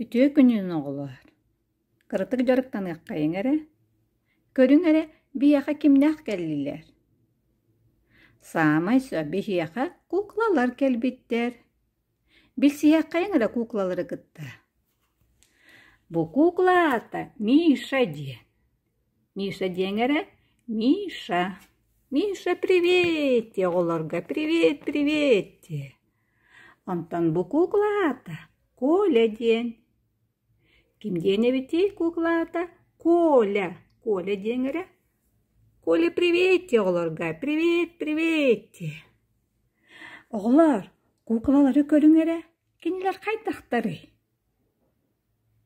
Үтүө күнүнэн оҕолоор, кыратык дьарыктаныаххайыҥ эрэ, көрүҥ эрэ биһиэхэ кимнээх кэллилэр? Саамай сөп биһиэхэ куклалар кэлбиттэр. Билсиһиэххэйиҥ эрэ куклалары кытта. Бу кукла аата Миша диэн. Миша диэҥ эрэ Миша. Миша привет диэ оҕолорго привет привет диэ. Онтон бу кукла аата Коля диэн. Ким диэн эбитий кукла аата? Коля. Коля диэҥ эрэ Коля привет диэ оҕолорго привет привет диэ. Оҕолоор, куукулалары көрүҥ эрэ, кинилэр хайдахтарый?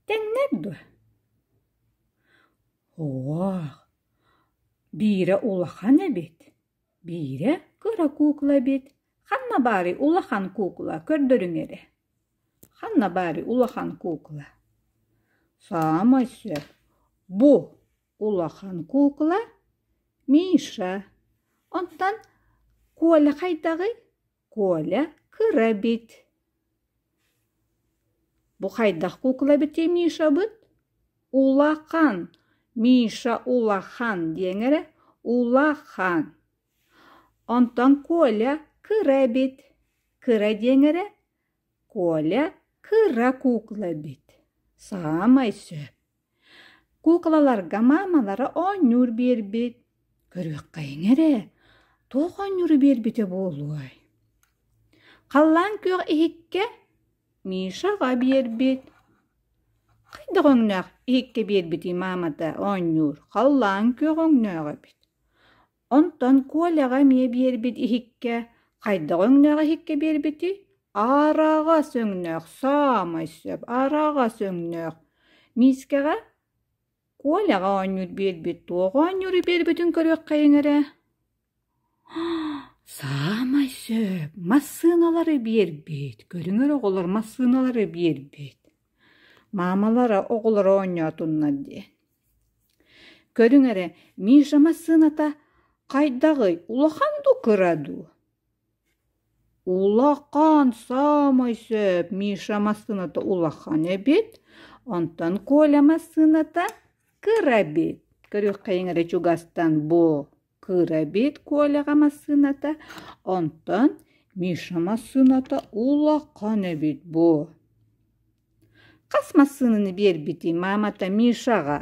Тэҥнэр дуо? Оох, биирэ улахан эбит, биирэ кыра куукула эбит. Ханна баарый улахан куукула, көрдөрүҥ эрэ. Ханна баарый улахан куукула? Саамай сөп, бу улахан куукула Миша. Онтон Коля хайдаҕый? Коля кыра эбит. Бу хайдах куукула эбитий Мишабыт? Улахан, Миша улахан диэҥ эрэ, улахан. Онтон Коля кыра эбит. Кыра диэҥ эрэ, Коля кыра куукула эбит. Саамай сөп. Куукулаларга маамалара оонньуур биэрбит. Көрүөххэйиҥ эрэ, туох оонньууру биэрбитэ буолуой? Халлаан күөх иһиккэ Мишаҕа биэрбит. Хайдах өҥнөөх иһиккэ биэрбитий маамата оонньуур, халлаан күөх өҥнөөх эбит. Онтон Коляҕа эмиэ биэрбит иһиккэ хайдах өҥнөөх иһиккэ биэрбитий? Араҕас өҥнөөх, саамай сөп, араҕас өҥнөөх. Миискэҕэ Коляҕа оонньуур биэрбит, туох оонньууру биэрбитин көрүөххэйиҥ эрэ. Саамай сөп, массыыналары биэрбит, көрүҥ эрэ оҕолор массыыналары биэрбит. Маамалара оҕолоро оонньоотуннар диэн. Көрүҥ эрэ, Миша массыыната хайдаҕый, улахан дуу, кыра дуу? Улахан, саамай сөп, Миша массыыната улахан эбит, онтон Коля массыыната кыра эбит. Көрүөххэйиҥ эрэ чугастан бу кыра эбит Коляҕа массыыната, онтон Миша массыыната улахан эбит бу. Хас массыынаны биэрбитий маамата Мишаҕа?